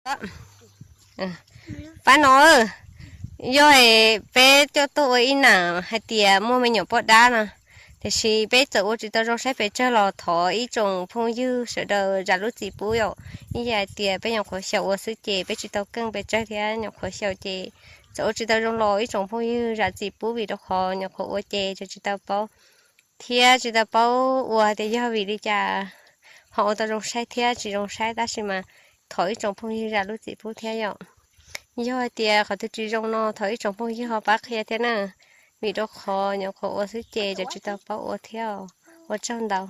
Pab no, yog peb coj tuaj ua ib nam hais tias muaj me nyuam poj dab no, tiam sis peb txawm ua tsis tau zoo saib pes tsawg los thov ib tsoom phooj ywg sawv daws zam lub txim pub yom. Ib yam hais tias peb nyuam qhuav xyaum ua xwb ces peb tsis tau keej pes tsawg thiab nyuam qhuav xyaum ces txawm ua tsis tau zoo los ib tsoom phooj ywg zam txim pub vim rau qhov nyuam qhuav ua ces tsis tau paub thiab tsis tau paub ua tias yog vim li cas ho ua tau zoo saib thiab tsis zoo saib, tab sis mas thov ib tsoom phooj ywg zam lub txim pub thiab yom. Yog hais tias qhov twg tsis zoo no thov ib tsoom phooj ywg ho pab qhia thiab na, vim rau qhov nyuam qhuav ua xwb ces tsis tau paub ua thiab. Ua tsaug ntau.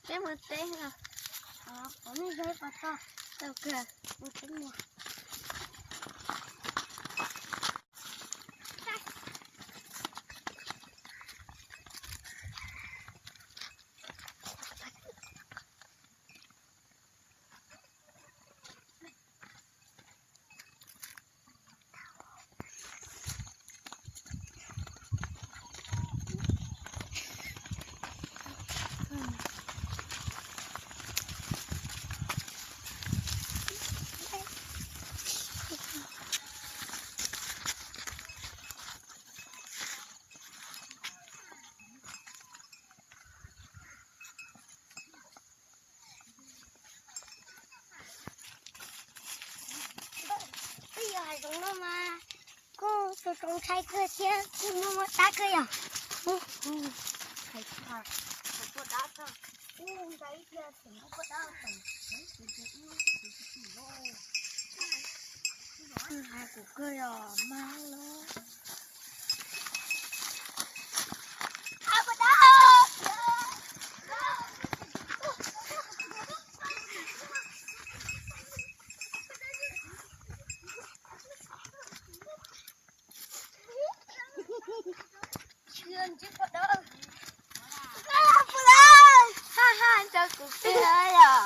Peb mus teb os. Tau kawg. Twb yog hav zoov no mas kuj zoo zoo ntshai kawg thiab kuj muaj muaj dab kawg yom. Hais kuv kawg yom mas lawm. Ha ha, nrog kuv kawg yom.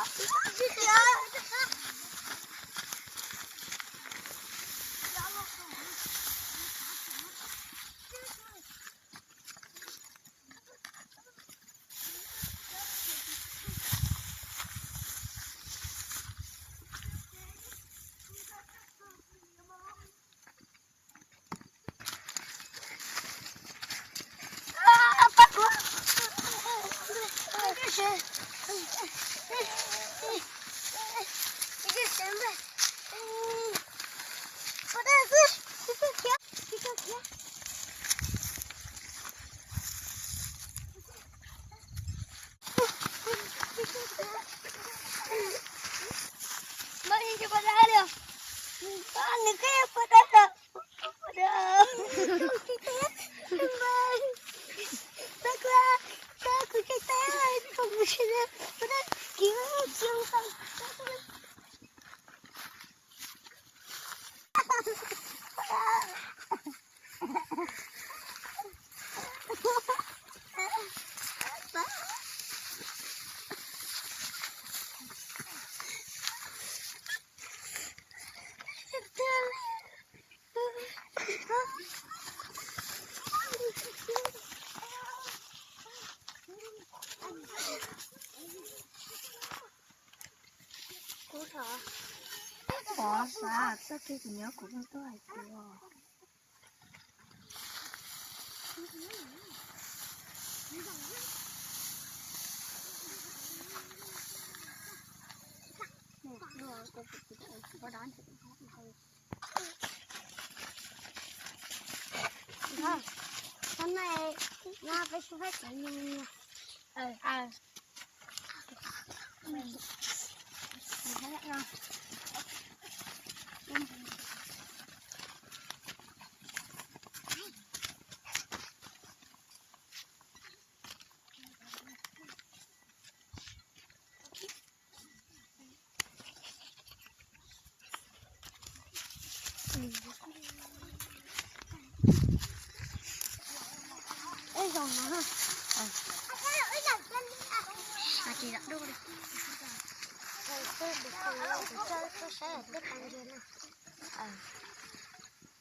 Kuv thov, thov xav txoj kev kuv nyob kuv mus tuaj hais tias. Hôm nay nó với số phát triển như Ib zoo no ha. Mas tsis zam duj li. Kuv saib tej pov ntses no.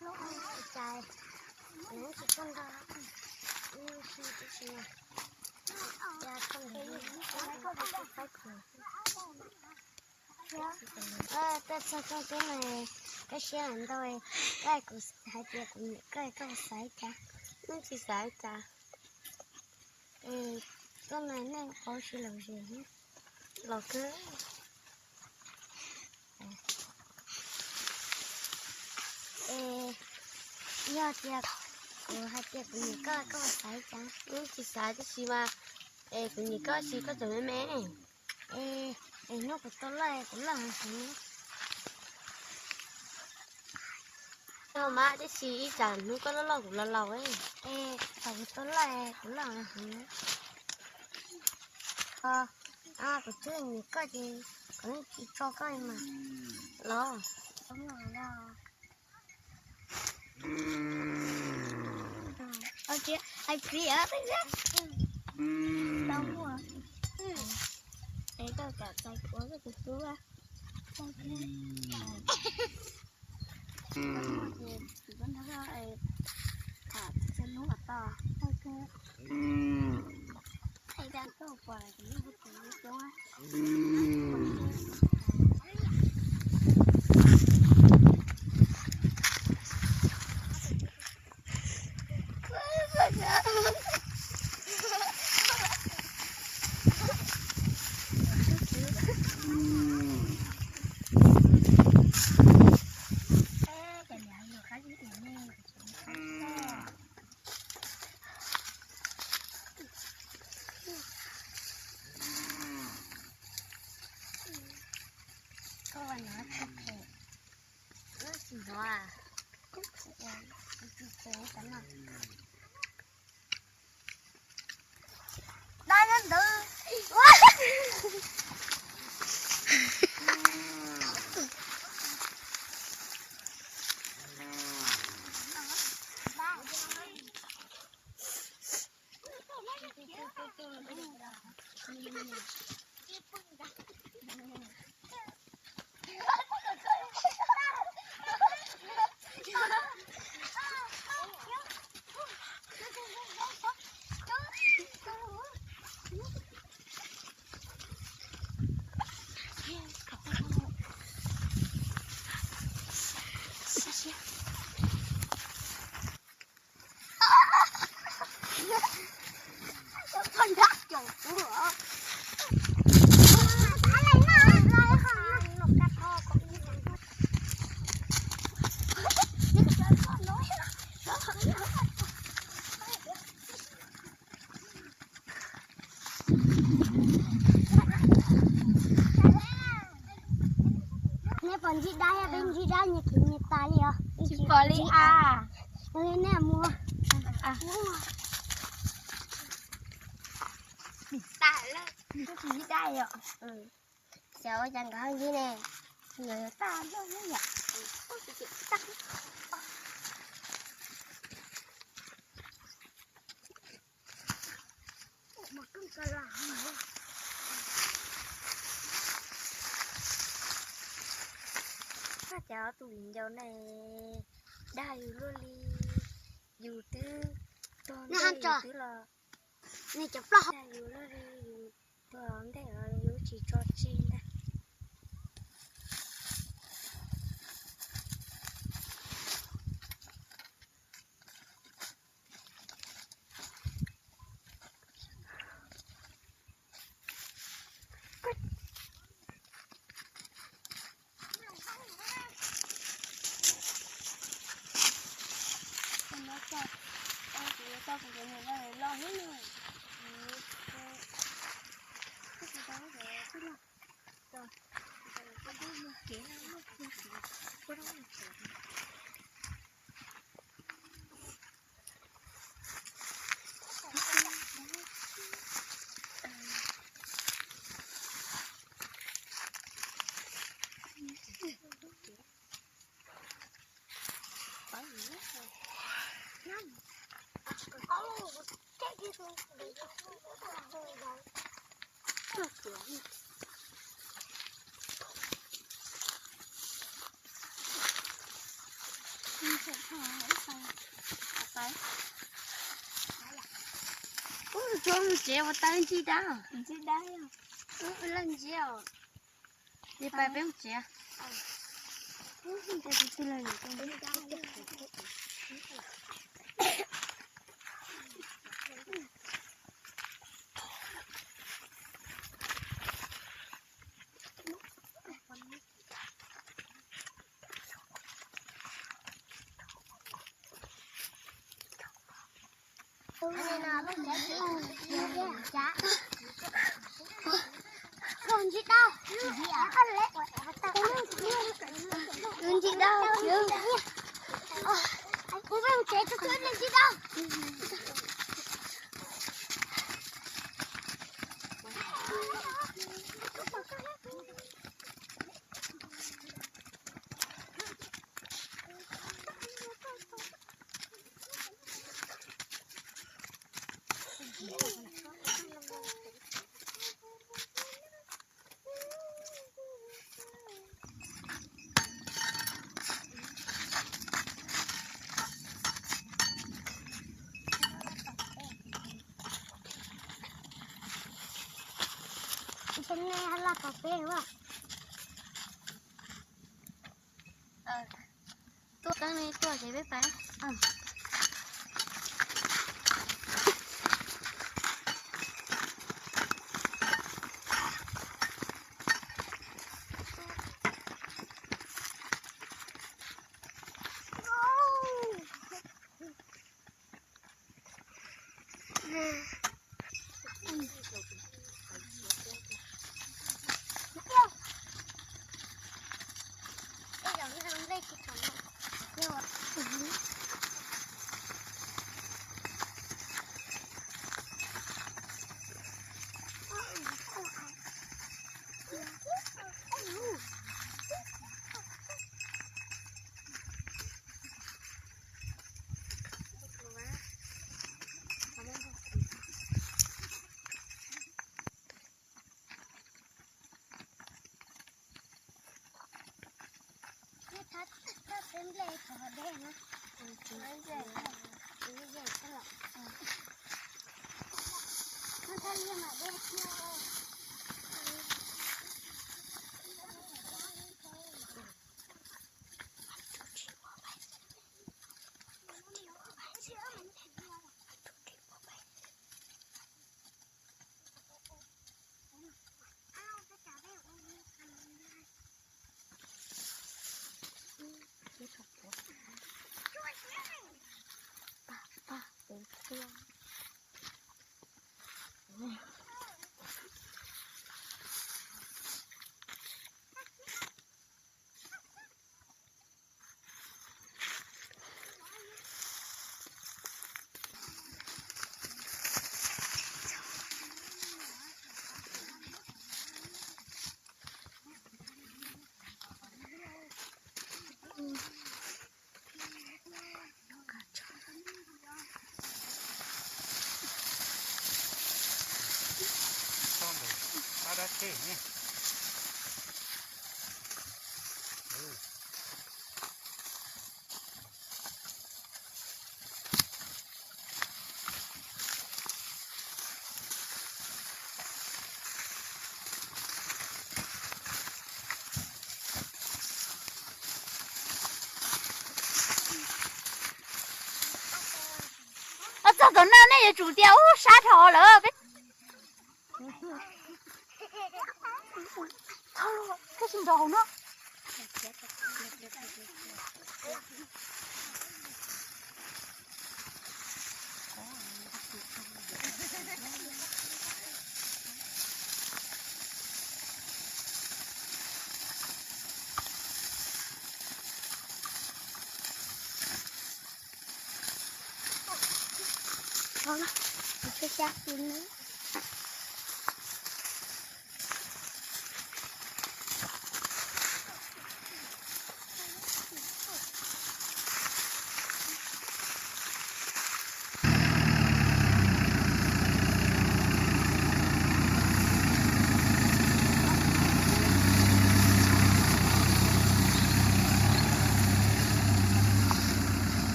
Lub ub ua cas nws tsis tshua ntau, ib si ib si no, cas tshua ntau, faib khuv. Tej txog txog teb no, koj siab ntau, koj kuv hais tias kuv nyiam koj, koj xav cas, neb tsis xav cas. Es koj no nej qhov tsis los zem, los kawg. Es yog tias kuv hais tias kuv nyiam koj, koj xav cas? Neb tsis xav tab sis mas, es kuv nyiam koj sis koj tseem me me. Es hnub kuv tau loj kuv loj heev. Yog mas tab sis ib tsam hnub koj loj loj kuv los laus. Es thaum kuv tau loj kuv loj heev. Kuv twb nyiam koj ces kuv yeej tsis tso koj mas los. Tsis, ai, tsis, tau muaj. Es koj kam txais kuv ua koj tus tub. Tsis koj nrog tham txog hnub ua tau. Thaij da tuaj pom lawm ces yeej hu tus coob. Neb puas ntsib dab, peb ntsib dab nyias khiav nyias tas li os. Tsis pom li a. Nej mus. Tag lawm. Ib dab yom. Xyov ua cas nkawd ho ncig ne. Nkawd yuav tag nrho ne yom. Koj cov tus viv ncaus ne, dag yus luaj li, yus twb tuag ntej yus twb los, dag yus luaj li, yus tuag ntej los yus tsis tso tseg ntag. Ub, tsuav mus tsev ua tau ntsis dab. Ntsis dab, ntsis os. Li pais peb mus tsev. Tus ne los tom peb ua. Tuaj, tuaj ces peb pais. Txog tom no nej yuav tsum tias ub sab dhau lawm. Hnub ces sab peb mus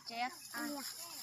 tsev.